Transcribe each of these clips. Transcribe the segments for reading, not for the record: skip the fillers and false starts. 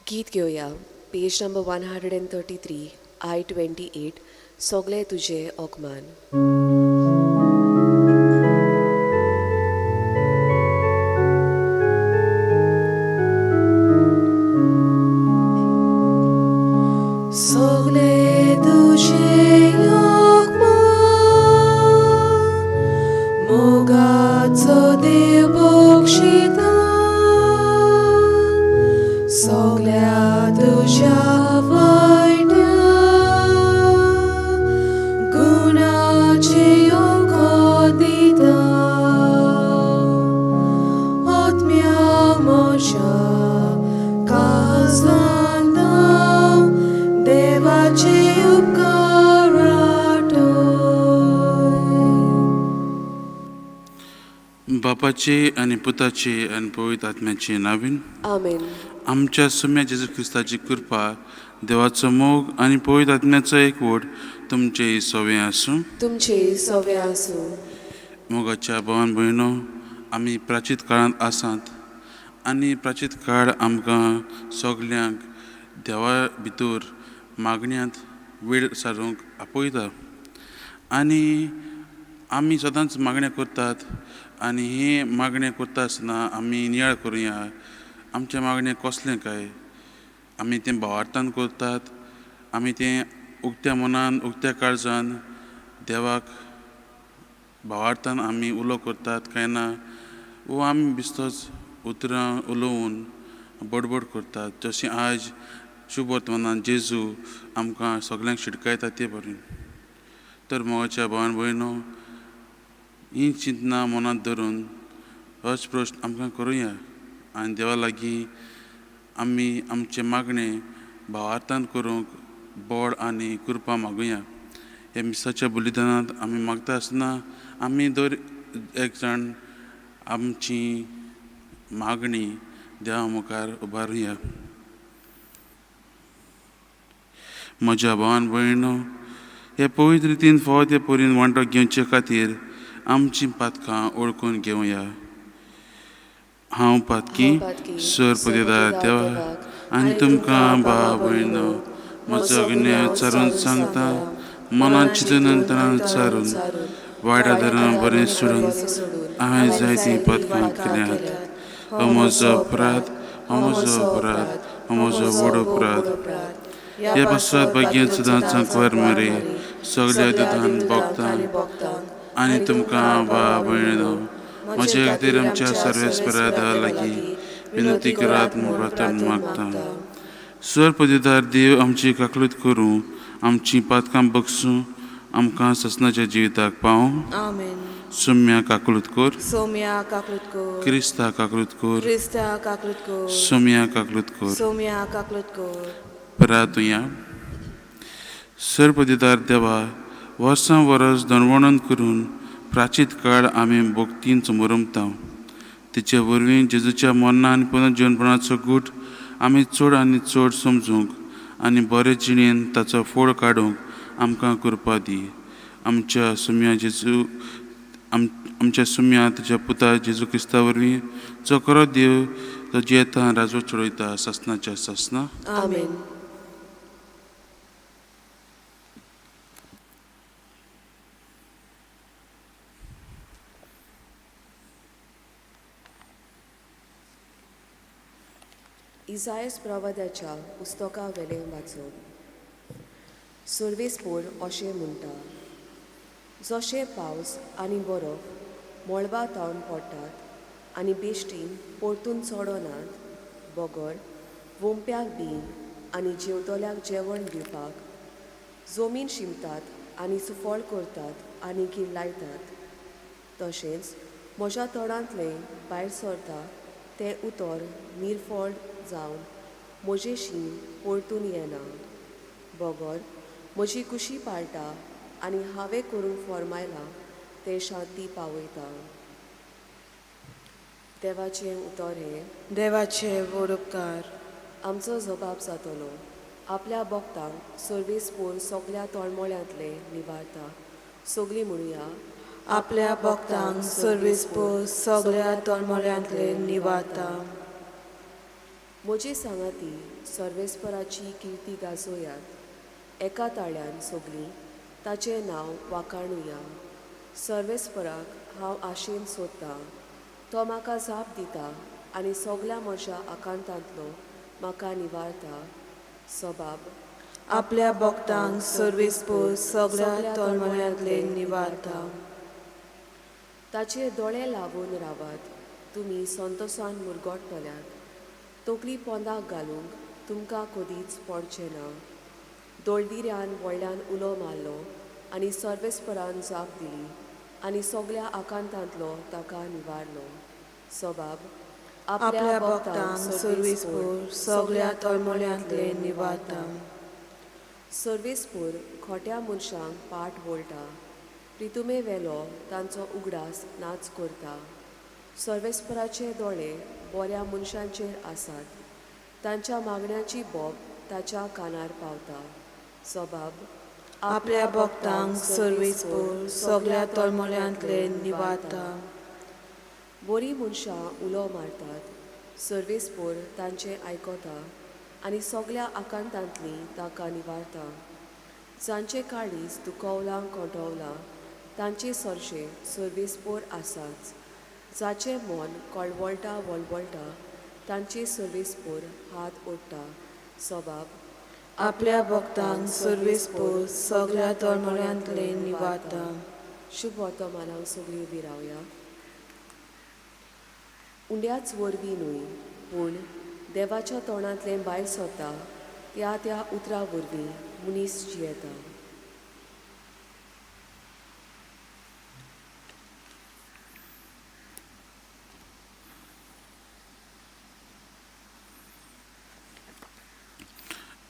गीत घेवया पेज number 133 I 28 सगळे तुजे ओकमान. सगळे तुजे ओकमान मोगाचो देव बक्षिता सगळ्या तुज्या वायट्या गुणाचे योगो दिता आत्म्या म्हज्या काळजांत देवाचे उपकार आठय. बापाचे आनी पुताचे आनी पवित्र आत्म्याचे नावीन. आमेन. आमच्या सुम्या जेजू क्रिस्ताची कृपा, देवाचो मोग आनी पवित्र आत्म्याचो एकवट तुमचे सवे आसूं. तुमचे सवे आसूं. मोगाच्या भावान भयणो, आमी प्राचीत काळांत आसात आनी प्राचीत काळ आमकां सगल्यांक देवा भितर मागण्यांत वेळ सारूंक आपयता आनी आमी सदांच मागणें करतात आनी हें मागणें करता आसतना आमी नियाळ करुया आमचें मागणें कसलें काय. आमी तें भावार्थान करतात, आमी तें उक्त्या मनान उक्त्या काळजान देवाक भावार्थान आमी उलो करतात काय ना, वो आमी बिस्तोच उतरां उलोवन बडबड करतात, जशें आज शुभ वर्तमानान जेजू आमकां सगल्यांक शिटकायता ते बरें. तर मोगाच्या भावान भयणो, ही चिंतनां मनांत धरून होच प्रश्न आमकां करुया आनी देवा लागीं आमी आमचें मागणें भावार्थान करूंक बळ आनी कृपा मागुया. ह्या मिसाच्या बलिदानांत आमी मागता आसतना आमी दर एक जाण आमची मागणी देवा मुखार उबारुया. म्हज्या भावान भयणो, हे पवित्र रितीन फावो ते परीन वांटो घेवचे खातीर आमचीं पातकां ओळखून घेवया. हांव पातकी सर पदेदार देवा आनी तुमकां भाव भयणो म्हजो गुन्यांव चारून सांगता, मनांत चिंतून अंतरान चारून वायट आदारान बरें सोडून हांवें जायतीं पातकां केल्यांत. हो म्हजो अपराध, हो म्हजो अपराध, हो म्हजो व्हड अपराध. ह्या पासत भाग्यांत सदांच सांकवार मरे सगल्या दुदान भोगता आनी तुमकां भाव भयणो म्हजे खातीर आमच्या सर्वेस्परा देवा लागीं विनंती करात म्हूण प्रार्थना मागता. स्वर पदेदार देव आमची काकलूत करूं, आमची पातकां बगसूं, आमकां ससनाच्या जिविताक पावूं. आमेन. सुम्या काकलूत कर. सोम्या काकलूत कर. क्रिस्ता काकलूत कर. क्रिस्ता काकलूत कर. सोम्या काकलूत कर. सोम्या काकलूत कर. परातुया. सर पदेदार देवा, वर्सां वरस दणवणन करून प्राचीत काळ आमी भक्तीन समरमता. तिचे वरवीं जेजूच्या मरणां आनी पुनर्जीवनपणाचो गूट आमी चड आनी चड समजूंक आनी बरे जिणेन ताचो फोड काडूंक आमकां कृपा दी. आमच्या सुम्या जेजू आमच्या सुम्या तुज्या पुता जेजू क्रिस्ता वरवीं, जो खरो देव, तो जियेता राजवट चडयता सासनाच्या सासना. आमेन. इजायस प्रवादाच्या पुस्तका वेलें वाचून. सर्वेस्पोर अशें म्हणटा, जशें पावस आनी बरफ मळबा तावन पडटात आनी बेश्टीन परतून चडनात, बगर वोंप्याक बीन आनी जेवतल्याक जेवण दिवपाक जमीन शिंपतात आनी सुफळ करतात आनी किल्लायतात, तशेंच म्हज्या तोंडांतलें भायर सरता तें उतर निर्फळ जावन म्हजेशी परतून येना, बगर म्हजी कुशी पाळटा आनी हांवें करूंक फॉर्मायलां तें शांती पावयता. देवाचें उतर हें. देवाचे व्हड उपकार. आमचो जबाब जातलो आपल्या भक्तांक सर्वेस्पोर सगल्या तळमळ्यांतले निवारता. सगलीं म्हणुया. आपल्या भक्तांक सर्वेस्पोर सगल्या तळमळ्यांतले निवारता. म्हजे सांगाती सर्वेस्पराची किर्ती गाजोयात, एका ताळ्यान सगलीं ताचें नांव वाखाणुया. सर्वेस्पराक हांव आशेन सोदतां, तो म्हाका जाप दिता आनी सगल्या म्हज्या आकांतांतलो म्हाका निवारता. सबाब आपल्या भक्तांक सर्वेस्पोर सगळ्या तळमळ्यांतले निवारता. ताचेर दोळे लावन रावात, तुमी संतोसान मुरगोट्टल्यात. तकली पोंदाक घालूंक तुमकां कदीच पडचें ना. दोळदिऱ्यान व्हडल्यान उलो मारलो आनी सर्वेस्परान जाप दिली आनी सगल्या आकांतांतलो ताका निवारलो. सबाब आपल्या भक्तांक सर्वेस्पोर सगळ्या तळमळ्यांतले निवारता. सर्वेस्पोर खोट्या मनशांक पाट वळटा, प्रितुमे वेलो तांचो उगडास नाच करता. सर्वेस्पराचे दोळे बऱ्या मनशांचेर आसात, तांच्या मागण्याची बोब ताच्या कानार पावता. सबाब आपल्या भक्तांक सर्वेस्पोर सगळ्या तळमळ्यांतले निवारता. बरीं मनशां उलो मारतात, सर्वेस्पोर तांचें आयकता आनी सगल्या आकांतांतलीं ताका निवारता. जांचें काळीज दुखवलां कोटवलां तांचे सरशे सर्वेस्पोर आसाच. जाचें मन कळवळटा वळवळटा तांचे सर्वेस्पोर हात ओडटा. सबाब आपल्या भक्तांक सर्वेस्पोर सगळ्या तळमळ्यांतले निवारता. शुभ वर्तमानाक सगळीं उबी रावया. उंड्याच वरवीं न्हय, पूण देवाच्या तोंडांतलें भायर सरता त्या त्या उतरां वरवीं मनीस जियेता.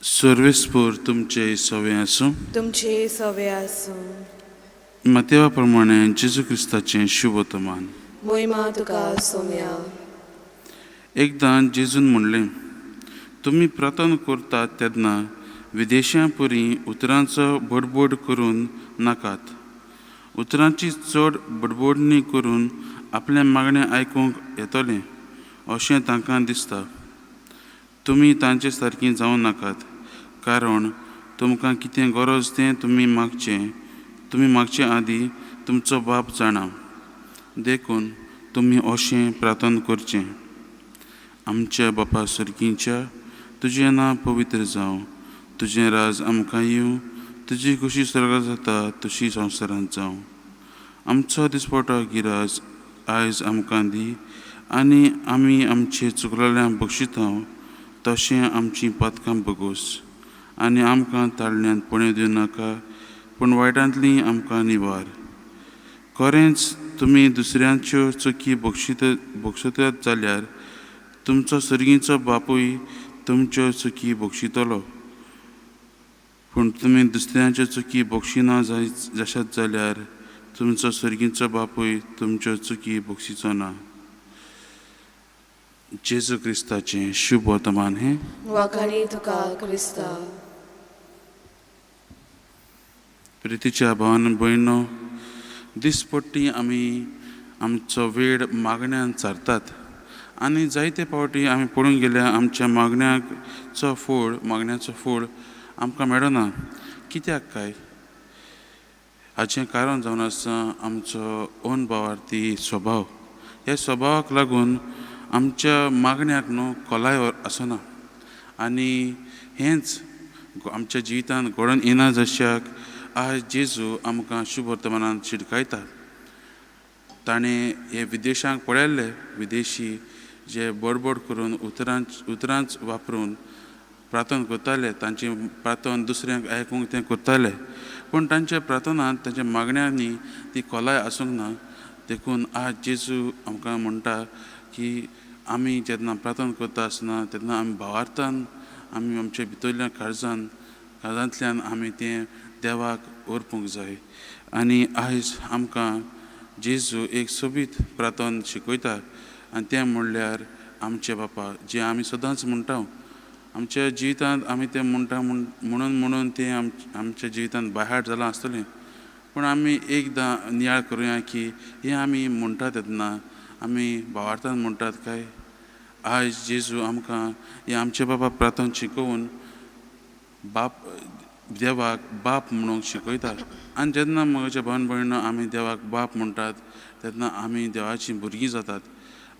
सर्वेस्पोर तुमचे सवे आसूं. तुमचे सवे आसूं. मातेवा प्रमाणे जेजू क्रिस्ताचें शुभ वर्तमान. मोहिमा तुका सोम्या. एकदां जेजून म्हणलें, तुमी प्रार्थना करतात तेन्ना विदेशां परी उतरांचो बडबड करून नाकात. उतरांची चड बडबडणी करून आपलें मागणें आयकूंक येतलें अशें तांकां दिसता. तुमी तांचे सारकीं जावं नाकात, कारण तुमकां कितें गरज तें तुमी मागचें, तुमी मागचे आदीं तुमचो बाप जाणा. देखून तुमी अशें प्रार्थना करचें: आमच्या बापा सर्गीच्या, तुजें नांव पवित्र जावं, तुजें राज आमकां येवं, तुजी खुशी स्वर्गात जाता तशी संवसारांत जावं. आमचो दिसपटो गिराज आयज आमकां दी आनी आमी आमचे चुकलेल्यांक बक्षिता तशें आमचीं पातकां बगोस आनी आमकां ताळण्यांत पणें दिवं नाका, पूण वायटांतली आमकां निवार. खरेंच तुमी दुसऱ्यांच्यो चुकी बक्षितात जाल्यार तुमचो सर्गीचो बापूय तुमच्यो चुकी बक्षितलो. पूण तुमी दुसऱ्यांच्यो चुकी बक्षिना जाशात जाल्यार तुमचो सर्गीचो बापूय तुमच्यो चुकी बक्षिचो ना. जेजू क्रिस्ताचें शुभ वर्तमान हें. वाखाणी तुका क्रिस्ता. प्रितीच्या भावान भयणो, दिसपट्टी आमी आमचो वेळ मागण्यान सारतात आनी जायते फावटी आमी पळोवंक गेल्यार आमच्या मागण्याचो फोड आमकां मेळना. कित्याक काय? हाचें कारण जावन आसा आमचो अनभावार्थी स्वभाव. ह्या स्वभावाक लागून आमच्या मागण्याक न्हू खोलाय आसना आनी हेंच आमच्या जिवितांत घडोवन येना. जशाक आज जेजू आमकां शुभ वर्तमानान शिडकायता. ताणें हे विदेशांक पळयल्ले, विदेशी जे बडबड करून उतरांच वापरून प्रार्थना करताले, तांची प्रार्थना दुसऱ्यांक आयकूंक तें करताले, पूण तांच्या प्रार्थनांत तांच्या मागण्यांनी ती खोलाय आसूंक ना. देखून आज जेजू आमकां म्हणटा की आमी जेन्ना प्रार्थना करता आसतना तेन्ना आमी भावार्थान आमी आमच्या भितरल्या काळजांतल्यान आमी तें देवाक अर्पूंक जाय. आनी आयज आमकां जेजू एक सोबीत प्रार्थना शिकयता आनी तें म्हणल्यार आमचे बापा, जें आमी सदांच म्हणटा. आमच्या जिवितांत आमी तें म्हणटा म्हणून म्हणून तें आमच्या जिवितांत बायहार्ट जालां आसतलें, पूण आमी एकदां नियाळ करुया की हें आमी म्हणटा तेन्ना आमी भावार्थान म्हणटात काय आयज जेजू आमकां हें आमचे बाबा प्रार्थना शिकोवन बाप देवाक बाप म्हणूंक शिकयता. आनी जेन्ना म्हज्या भावन भयणो आमी देवाक बाप म्हणटात तेन्ना आमी देवाचीं भुरगीं जातात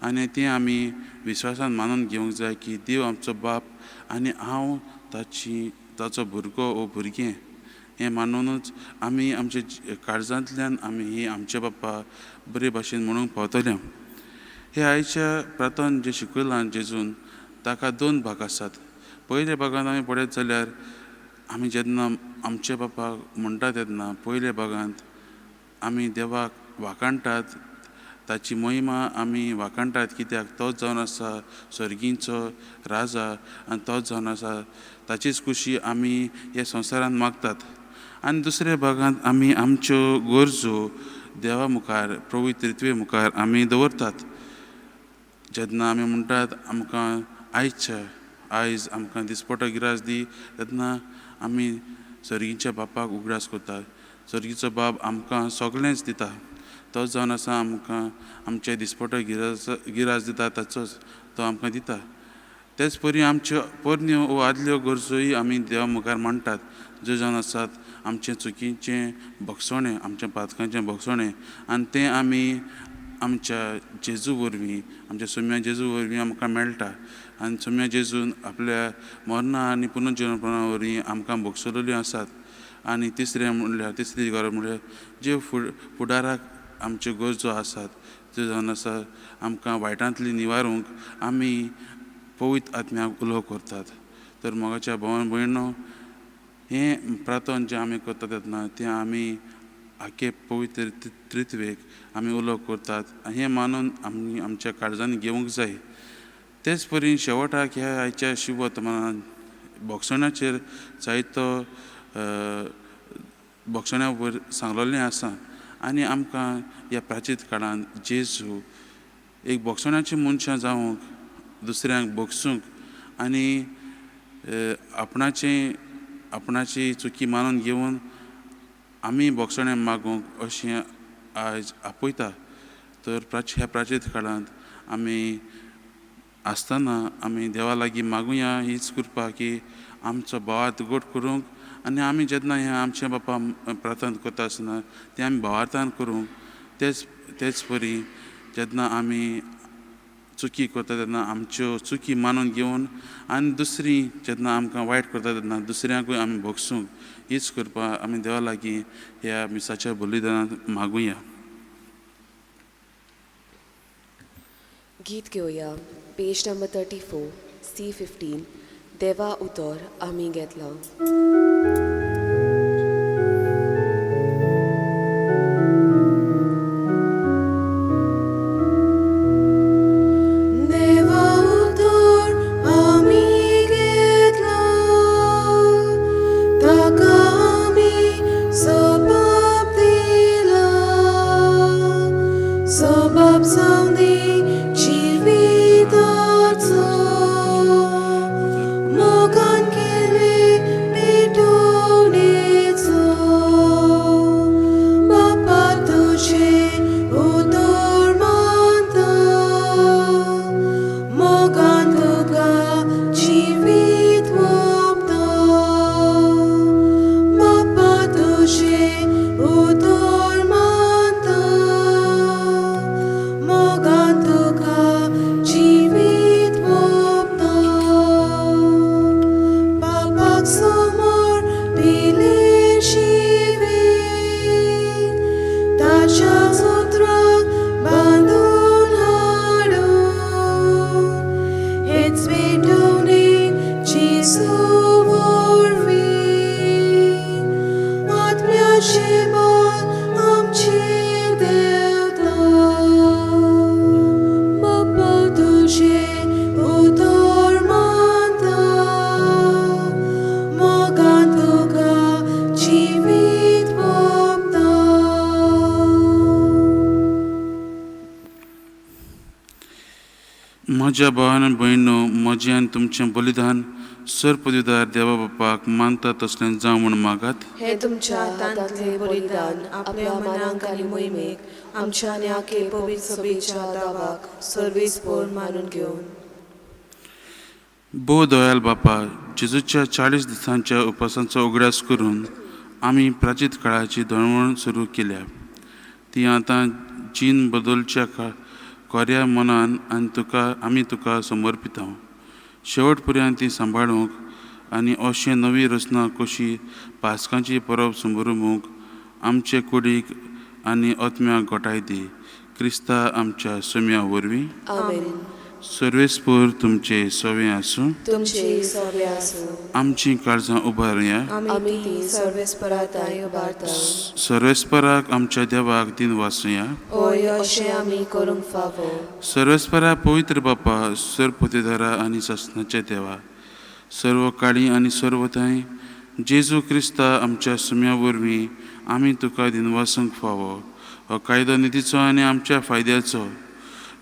आनी तें आमी विश्वासान मानून घेवंक जाय की देव आमचो बाप आनी हांव ताची ताचो भुरगो वो भुरगें हें मानुनूच आमी आमच्या काळजांतल्यान आमी ही आमचे बाप्पा बरे भाशेन म्हणूंक पावतले. हे आयच्या प्रार्थन जें शिकयलां जेजून ताका दोन भाग आसात. पयल्या भागांत आमी पळयत जाल्यार आमी जेन्ना आमचे बापाक म्हणटा तेन्ना पयल्या भागांत आमी देवाक वाखाणटात, ताची महिमा आमी वाखाणटात कित्याक तोच जावन आसा सर्गींचो राजा आनी तोच जावन आसा ताचीच खुशी आमी ह्या संवसारांत मागतात. आनी दुसऱ्या भागांत आमी आमच्यो गरजो देवा मुखार पवित्र त्रित्वे मुखार आमी दवरतात. जेन्ना आमी म्हणटात आमकां आयच्या आयज आमकां दिसपटो गिरास दी तेन्ना आमी सर्गीच्या बापाक उगडास करतात. सर्गीचो बाप आमकां सगळेंच दिता, तो जावन आसा आमकां आमचे दिसपटो गिरास दिता ताचोच तो आमकां दिता. तेच परी आमच्यो पोरण्यो वो आदल्यो गरजोय आमी देवा मुखार मांडटात ज्यो जावन आसात आमचें चुकीचें भोगसणें, आमच्या पातकांचें भोगसणें आनी तें आमी आमच्या जेजू वरवीं आमच्या सोम्या जेजू वरवीं आमकां मेळटा. आनी सोम्या जेजून आपल्या मरणा आनी पुनर्जिवनपणा वरवीं आमकां भोगसलेल्यो आसात. आनी तिसरें म्हणल्यार तिसरी गरज म्हणल्यार ज्यो फुडाराक आमच्यो गरजो आसात त्यो जावन आसा आमकां वायटांतली निवारूंक आमी पवित्र आत्म्याक उलो करतात. तर मोगाच्या भावन भयणो हें प्रार्थन जें आमी करतात तेन्ना तें आमी आखे पवित्र त्रित्वेक आमी उलो करतात हें मानून आमी आमच्या काळजांनी घेवंक जाय. तेच परी शेवटाक ह्या आयच्या शिववर्तमानान भोगसण्याचेर जायतो भोगसण्या वयर सांगलेलें आसा आनी आमकां ह्या प्राचीत काळांत जेजू एक भोगसण्याची मनशां जावंक दुसऱ्यांक भोगसूंक आनी आपणाची आपणाची चुकी मानून घेवन आमी भोगसणें मागूंक अशें आयज आपयता. तर ह्या प्राचीत काळांत आमी आसतना आमी देवा लागीं मागुया हीच कृपा की आमचो भावार्थ गोड करूंक आनी आमी जेन्ना हें आमचें बापा प्रार्थना करता आसतना तें आमी भावार्थान करूंक तेच तेच परी जेन्ना आमी चुकी करता तेन्ना आमच्यो चुकी मानून घेवन आनी दुसरी जेन्ना आमकां वायट करता तेन्ना दुसऱ्यांकूय आमी भोगसूंक हीच कृपा आमी देवा लागीं ह्या मिसाच्या बलिदानांत मागुया. गीत घेवया पेज नंबर 34 C15 देवा उतर आमी घेतलां. देवा उतर आमी घेतलां, ताका आमी सबाब दिला, सबाब जावं दी जिविताचो, मोगान केले पेटोवणेचो, बापा तुजें उतर मानता, मोगान तुका जिवीत ओंपता, बापा तुजें उतर मानता, मोगान तुका जिवीत ओंपता, बापाक समोर दिलें जिवीत, ताच्या सुत्राक बांदून हाडून, हेच पेटोवणेक जेजू वरवीं, आत्म्याचें बळ आमचेर देंवता, बापा तुजें उतर मानता, मोगान तुका जिवीत ओंपता. म्हज्या भावान आनी भयणो म्हजें आनी तुमचें बलिदान सर्पदिदार देवा बापाक मानता तसलें जावं म्हूण मागात. हे तुमच्या हातांतलें बलिदान आपल्या मनाक आनी मोहिमेक आमच्या आनी आखे पवित्र सभेच्या दावाक सर्वेस्पोर मानून घेवन. भोव दयाल बापा, जेजूच्या 40 दिसांच्या उपासांचो उगडास करून आमी प्राचीत काळाची दळवण सुरू केल्या. ती आतां जीण बदलच्या कोऱ्या मनान आनी तुका आमी तुका समर्पिता. शेवट पर्यंत ती सांबाळूंक आनी अशें नवी रचना कशी पासकांची परब समरूंक आमचे कुडीक आनी आत्म्याक गोठाय दी. क्रिस्ता आमच्या सोम्या वरवीं. आमेन. सर्वेस्पर तुमचे सवे आसूं. तुमचे सवे आसूं. आमची काळजां उबारुया. आमी ती सर्वेस्पराताय उबारता. सर्वेस्पराक आमच्या देवाक दिन वाचुया. होय, अशें आमी करूंक फावो. सर्वेस्परा पवित्र बापा, सरपतेदारा आनी सासणाच्या देवा, सर्व काळी आनी सर्वताय जेजू क्रिस्ता आमच्या सुम्या वरवीं आमी तुका दिनवासूंक फावो. हो कायदो निधीचो आनी आमच्या फायद्याचो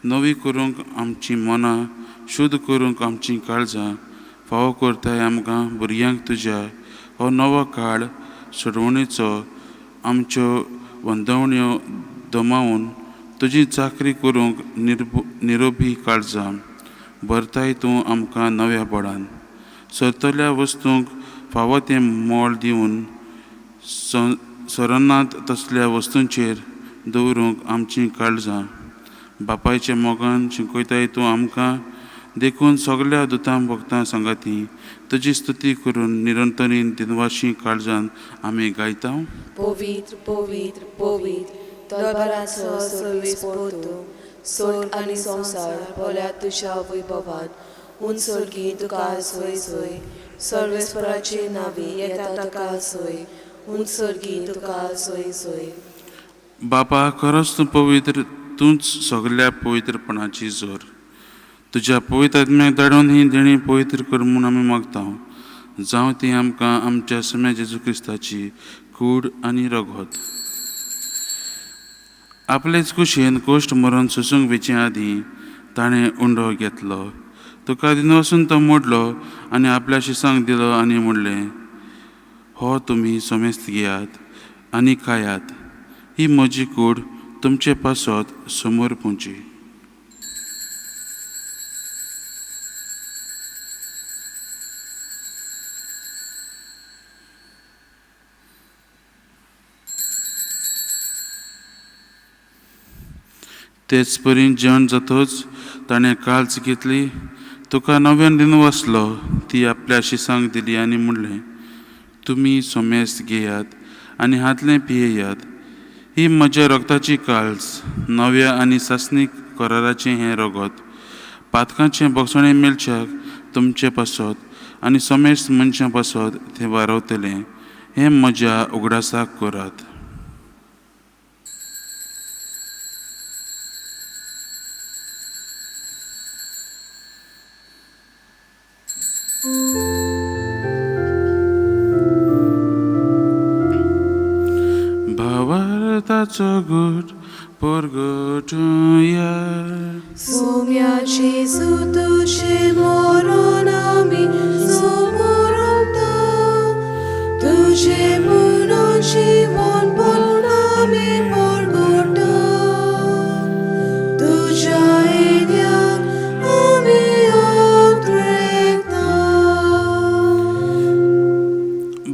नवी करूंक आमची मनां शुद्ध करूंक आमची काळजां फावो करताय. आमकां भुरग्यांक तुज्या हो नवो काळ सोडवणेचो आमच्यो वंदवण्यो दमावन तुजी चाकरी करूंक निरोबी काळजां भरताय तूं आमकां नव्या बळान. सरतल्या वस्तूंक फावो तें मोल दिवन सरनात तसल्या वस्तूंचेर दवरूंक आमची काळजां बापायच्या मोगान शिकयताय तूं आमकां. देखून सगल्या दुतां भक्तां सांगाती तुजी स्तुती करून निरंतरीन दिनवाशी काळजान आमी गायता. पवित्र पवित्र पवित्र दरबाराचो सर्वेस्पर तूं, स्वर्ग आनी संवसार भोल्या तुज्या वैभवान. उंच सर्गी तुका सोय सोय, सर्वेस्पराचे नांवी येता ताका सोय, उंच सर्गी तुका सोय सोय. बापा, खरोच तूं पवित्र, तूंच सगल्या पवित्रपणाची जोर. तुज्या पवित्र आत्म्याक धाडून ही देणी पवित्र कर म्हूण आमी मागता. जावं ती आमकां आमच्या सम्या जेजू क्रिस्ताची कूड आनी रगत. आपलेच कुशेन कोश्ट मरण सोसूंक वेचे आदीं ताणें उंडो घेतलो, तुका दिनवासून तो मोडलो आनी आपल्या शिसांक दिलो आनी म्हणलें, हो तुमी समेस्त घेयात आनी खायात, ही म्हजी कूड तुमचे पासत समोर पुंची. तेच परी जेवण जातच ताणें काळज घेतली, तुका नव्यान दिनवासलो, ती आपल्या शिसांक दिली आनी म्हणलें, तुमी समेस्त घेयात आनी हातलें पियेयात, ही म्हज्या रगताची काळज, नव्या आनी सासणीक कराराचें हें रगत, पातकांचें बक्षणें मेळच्याक तुमचे पासत आनी समेस्त मनशां पासत तें वारवतलें. हें म्हज्या उगडासाक करात. भावार्थाचो गुट परगटुया. सोम्या जेजू तुजें मरण आमी समोरता, तुजें म्हणून जिवनपण आमी परगटा, तुज्या येण्याक आमी उतरेता.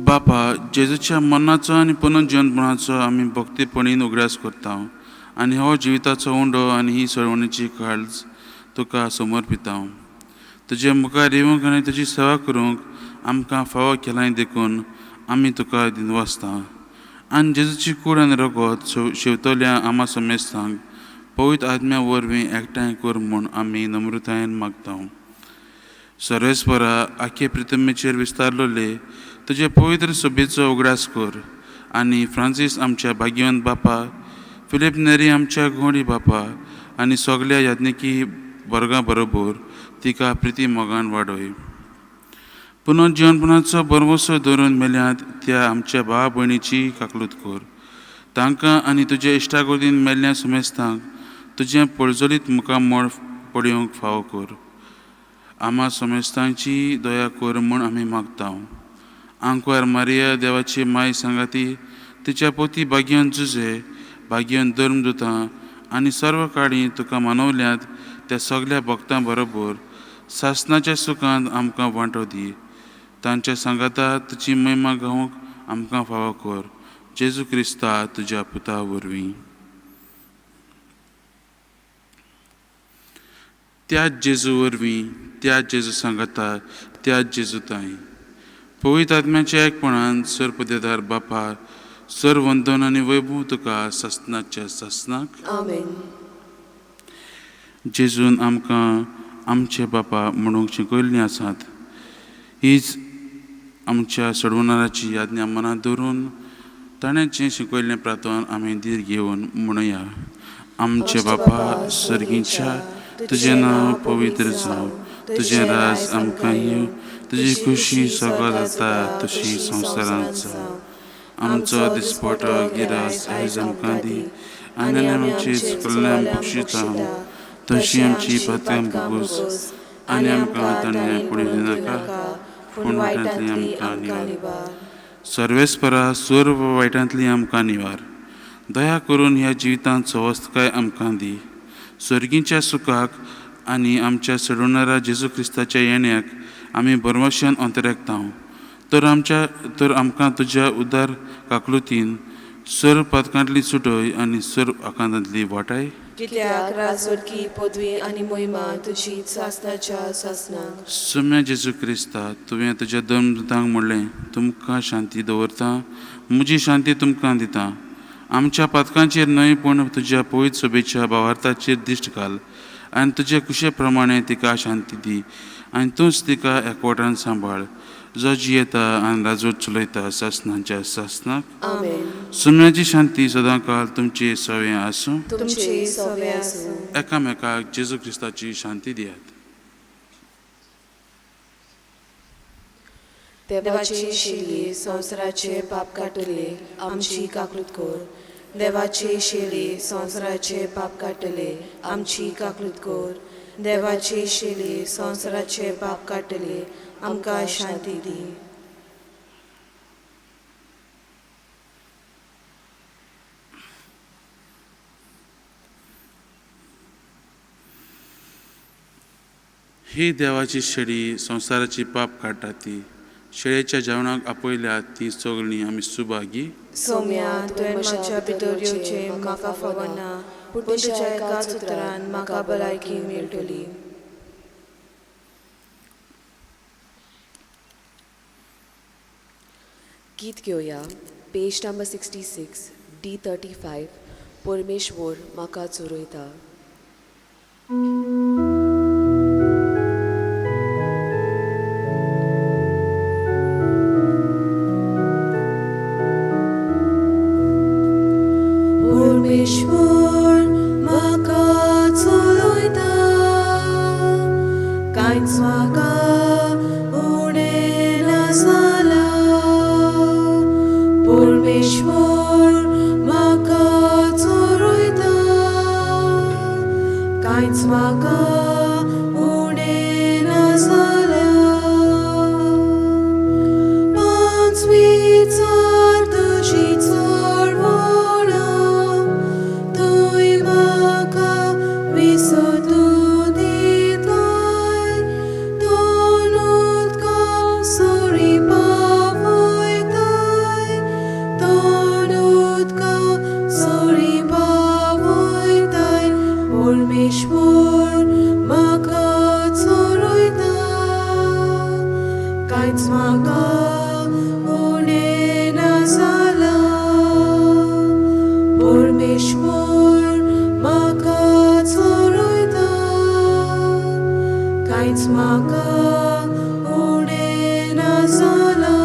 बापा, जेजूच्या मरणाचो आनी पुनर्जिवनपणाचो आमी भक्तीपणीन उगडास करता आनी हो जिविताचो उंडो आनी ही सोडवणेची काळज तुका समर्पिता. तुजे मुखार येवंक आनी तुजी सेवा करूंक आमकां फावो केलाय देखून आमी तुका दिनवासता. आनी जेजूची कूड आनी रगत शेवतल्या आमा समेस्तांक पवित्र आत्म्या वरवीं एकठांय कर म्हूण आमी नम्रतायेन मागता. सर्वेस्परा, आखे प्रितमेचेर विस्तारलेले तुजे पवित्र सभेचो उगडास कर आनी फ्रांसीस आमच्या भाग्यवंत बापा, फिलीप नेरी आमच्या गोंडी बापा आनी सगल्या याज्ञिकी वर्गां बरोबर तिका प्रिती मोगान वाडय. पुनर्जिवनपणाचो भरवंसो धरून मेल्यात त्या आमच्या भाव भयणीची काकलूत कर. तांकां आनी तुज्या इश्टागोदीन मेल्ल्या समेस्तांक तुजें पळजलीत मुखामळ पळोवंक फावो कर. आमा समेस्तांची दया कर म्हूण आमी मागता. आंकवार मारिया देवाची माय सांगाती, तिच्या पोती भाग्यान जुजे, भाग्यान धर्मदुतां आनी सर्व काळी तुका मानवल्यात त्या सगल्या भक्तां बरोबर सासनाच्या सुखांत आमकां वांटो दी. तांच्या सांगाता तुजी महिमा गावंक आमकां फावो कर, जेजू क्रिस्ता तुज्या पुता वरवीं. त्याच जेजू वरवीं, त्याच जेजू सांगाता, त्याच जेजू ताई पवित्र आत्म्याच्या एकपणान सर्वपदेदार बापा, सर्व वंदन आनी वैभव तुका सासनाच्या सासनाक. आमेन. जेजून आमकां आमचे बापा म्हणूंक शिकयल्लीं आसात. हीच आमच्या सोडवणाराची आज्ञा मनांत दवरून ताणें जें शिकयल्लें प्रार्थन आमी धीर घेवन म्हणुया. आमचे बापा सर्गीच्या, तुजें नांव पवित्र जावं, तुजें राज आमकां येवं, तुजी खुशी सगळो जाता तशी संवसारांत जावं. आमचो दिसपटो गिरास आयज आमकां दी, आनी आमची चुकल्ल्यान बक्षिता तशी आमची पातकां भोगोस, आनी आमकां ताणें पडूं दिनाका, पूण वायटांतली आमकां निवार. सर्वेस्परा सर्व वायटांतली आमकां निवार. दया करून ह्या जिवितांत सवस्तकाय आमकां दी. सर्गीच्या सुखाक आनी आमच्या सोडवणारा जेजू क्रिस्ताच्या येण्याक आमी भरवशान अंतरेकता. तर आमकां तुज्या उदार काकलुतीन सर्व पातकांतली सुटय आनी सर्व आकांतांतली वाटाय. कित्याक राजवटकी पदवी आनी महिमा तुजी सासनाच्या सासनाक. सोम्या जेजू क्रिस्ता, तुवें तुज्या धर्मदूतांक म्हणलें, तुमकां शांती दवरता, म्हजी शांती तुमकां दिता. आमच्या पातकांचेर न्हय पूण तुज्या पवित्र सभेच्या भावार्थाचेर दिश्ट घाल आनी तुजे कुशे प्रमाणे तिका शांती दी, आनी तूंच तिका एकवटान सांबाळ, जो जियेता आनी राजवट चलयता सासनाच्या सासनाक. आमेन. सोम्याची शांती सदांकाळ तुमचे सवे आसूं. तुमचे सवे आसूं. एकामेकाक जेजू क्रिस्ताची शांती दियात. देवाची शेली संवसाराचे पाप काडटले, आमची काकूत कर. देवाची शेली संवसाराचे पाप काडटले, आमची काकूत कर. देवाची शेली संवसाराचे पाप काडटले, आमकां शांती दी. ही देवाची शेळी संवसाराची पाप काडटा ती शेळयेच्या जेवणाक आपयल्या ती सगळीं आमी सुभागी. सोम्या, तुवें म्हज्या भितर येवचें म्हाका फावना, पूण तुज्या एकाच उतरान म्हाका भलायकी मेळटली. गीत घेवया, पेज नंबर 66 D35, परमेश्वर म्हाका चोरयता. परमेश्वर म्हाका चलयता, कांयच म्हाका उणें ना जालां. परमेश्वर म्हाका चलयता, कांयच म्हाका उणें ना जालां. पांचवीचार तुजी चळवळां, तुंय म्हाका विसोतूं दिताय, दोन उदका सरी पावयताय, दोन उदका सरी पावयताय. परमेश्वर म्हाका चलयता, कांयच म्हाका उणें ना जालां. परमेश्वर म्हाका चलयता, कांयच म्हाका उणें ना जालां.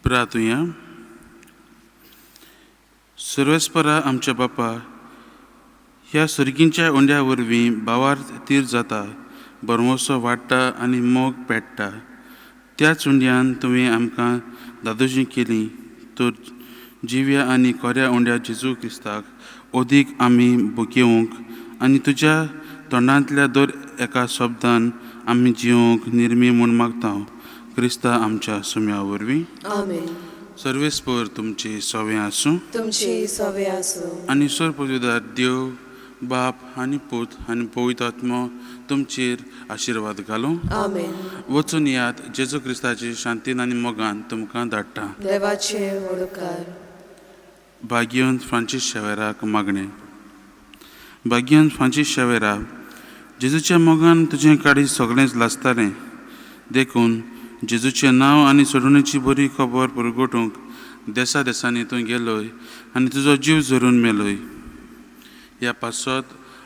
प्रार्थुया. सर्वेस्परा आमच्या बापा, ह्या सर्गींच्या उंड्या वरवीं भावार्थ तीर जाता, भरवंसो वाडटा आनी मोग पेट्टा. त्याच उंड्यान तुवें आमकां दादोजी केली तर जिव्या आनी कोऱ्या उंड्या जेजू क्रिस्ताक अदीक आमी भुकेवंक आनी तुज्या तोंडांतल्या दर एका शब्दान आमी जिवंक निर्मी म्हूण मागता, क्रिस्ता आमच्या सुम्या वरवीं. आमेन. सर्वेस्पर तुमची सवे आसूं. तुमची सवे आसूं. आनी सर पदवीदार देव बाप आनी पूत आनी पवित्र आत्मो तुमचेर आशिर्वाद घालूं. आमेन. वचून यात. जेजू क्रिस्ताची शांतीन आनी मोगान तुमकां धाडटा. देवाचे वडकार. भाग्यवंत फ्रांसीस शेवेराक मागणें. भाग्यवंत फ्रांसीस शेवेरा, जेजूच्या मोगान तुजें काळीज सगळेंच लासतालें, देखून जेजूचें नांव आनी सोडवणेची बरी खबर परगटूंक देसा देसांनी तूं गेलोय आनी तुजो जीव झरून मेलोय. ह्या पासत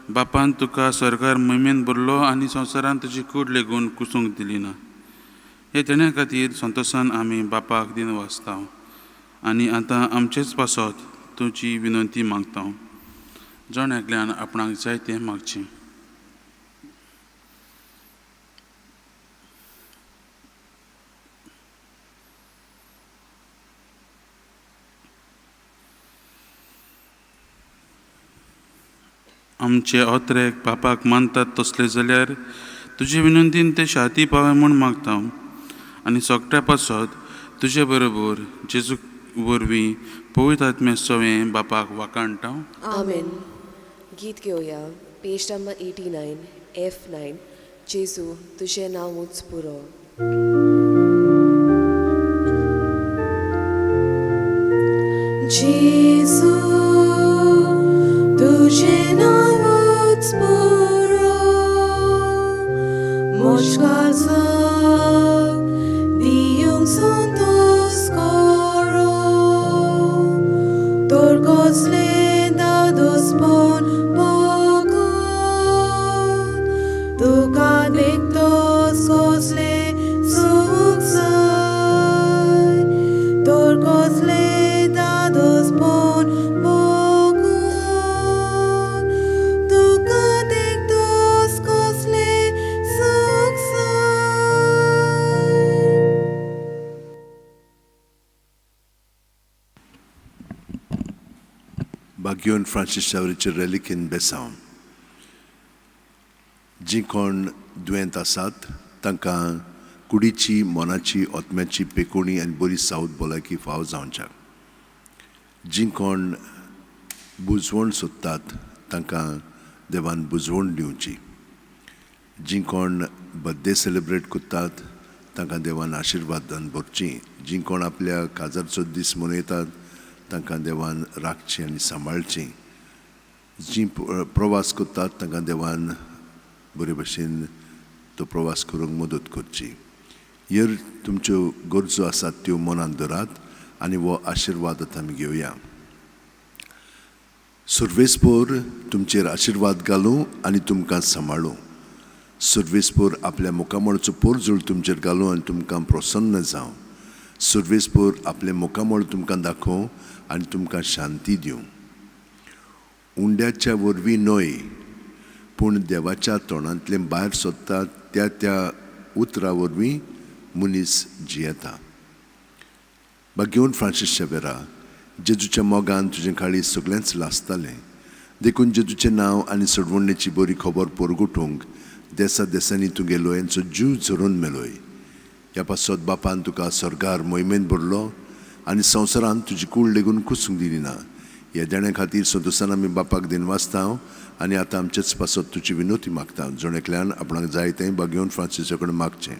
बापान तुका सरकार मोहिमेन भरलो आनी संवसारान तुजी कूड लेगून कुसूंक दिली ना. हे देण्या खातीर संतोशान आमी बापाक दिन वाचता आनी आतां आमचेच पासत तुजी विनंती मागता. जण एकल्यान आपणाक जाय तें मागचें. आमचे ओत्रेक बापाक मानतात तसले जाल्यार तुजे विनंतीन ते शांती पावे म्हूण मागता आनी सगळ्या पासत तुजे बरोबर जेजू वरवीं पवित्र आत्म्या सवें बापाक वाखाणटा. आमेन. गीत घेवया, पेज नंबर 89 F9, जेजू तुजें नांवूच पुरो. जेजू तुजें नांवूच पुरो, म्हज्या काळजाक दिवंक संतोस करो, तर कसलें दादोसपण भोगून तुका देखतोच कसलें सूख जाय, तर कसलें दादोसपण भोगून तुका देखतोच कसलें सूख जाय. बाग्योन फ्रांसीस शावरीचे रेलिकीन बेसांव. जीं कोण दुयेंत आसात तांकां कुडीची, मनाची, आत्म्याची पेकोणी आनी बरी सावत भलायकी फाव जावच्याक. जीं कोण बुजवण सोदतात तांकां देवान बुजवण दिवची. जीं कोण बर्थडे सेलिब्रेट करतात तांकां देवान आशिर्वादान भरची. जीं कोण आपल्या काजारचो दीस मनयतात तांकां देवान राखचीं आनी सांबाळचीं. जीं प्रवास करतात तांकां देवान बरे भशेन तो प्रवास करूंक मदत करची. ह्यो तुमच्यो गरजो आसात त्यो मनांत धरात आनी हो आशिर्वाद आतां आमी घेवया. सर्वेस्पोर तुमचेर आशिर्वाद घालूं आनी तुमकां सांबाळूं. सर्वेस्पोर आपल्या मुखामळचो पोरजूळ तुमचेर घालूं आनी तुमकां प्रसन्न जावं. सर्वेस्पोर आपलें मुखामळ तुमकां दाखोवं आनी तुमकां शांती दिवं. उंड्याच्या वरवीं न्हय पूण देवाच्या तोंडांतलें भायर सोदता त्या त्या उतरा वरवीं मनीस जियेता. बागेवन फ्रांसीस शेवेरा, जेजूच्या मोगान तुजें काळीज सगळेंच लासतालें, देखून जेजूचें नांव आनी सोडवणेची बरी खबर परगटूंक देसा देसांनी तूं गेलो यांचो जीव झरोवन मेलोय. ह्या पासत बापान तुका सर्गार मोहिमेन भरलो आनी संवसारांत तुजी कूड लेगून कुसूंक दिली ना. ह्या देण्या खातीर संतोशान आमी बापाक दिनवासता आनी आतां आमचेच पासत तुजी विनोती मागता. जण एकल्यान आपणाक जाय तें बागेवन फ्रांसीसा कडेन मागचें.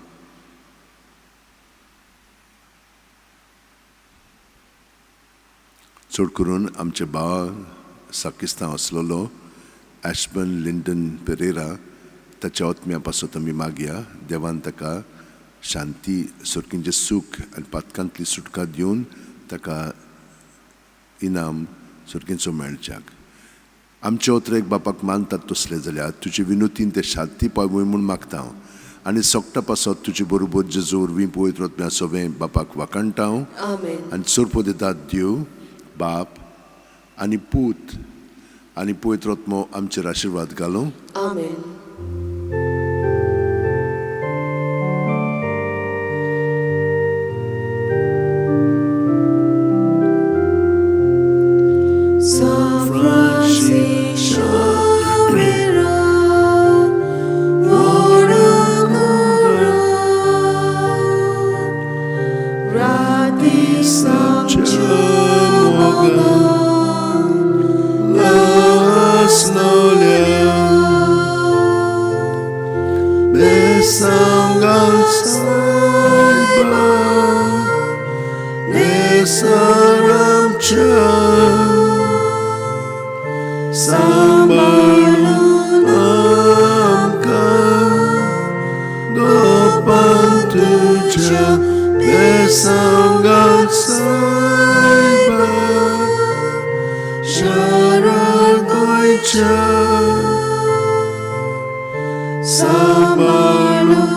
चड करून आमचे भावा साकिस्तांव आसलेलो एशबन लिंडन पेरेरा ताच्या आत्म्या पासत आमी मागया. देवान ताका शांती, सर्कींचें सूख आनी पातकांतली सुटका दिवन ताका इनाम सर्कींचो मेळच्याक. आमचे ओत्रेक बापाक मानतात तसले जाल्यार तुजे विनोतीन ते शांती पावय म्हूण मागता हांव आनी सगटा पासत तुजे बरोबर जेजू वरवीं पवित्र आत्म्या सवें बापाक वाखाणटा हांव. आमेन. आनी सोरपो दितात देव बाप आनी पूत आनी पवित्र आत्मो आमचेर आशिर्वाद घालूं. आमेन. सांबाळून आमकां गोपान तुज्या बेसांगाल सायबा शरण गोंयच्या सांबाळून.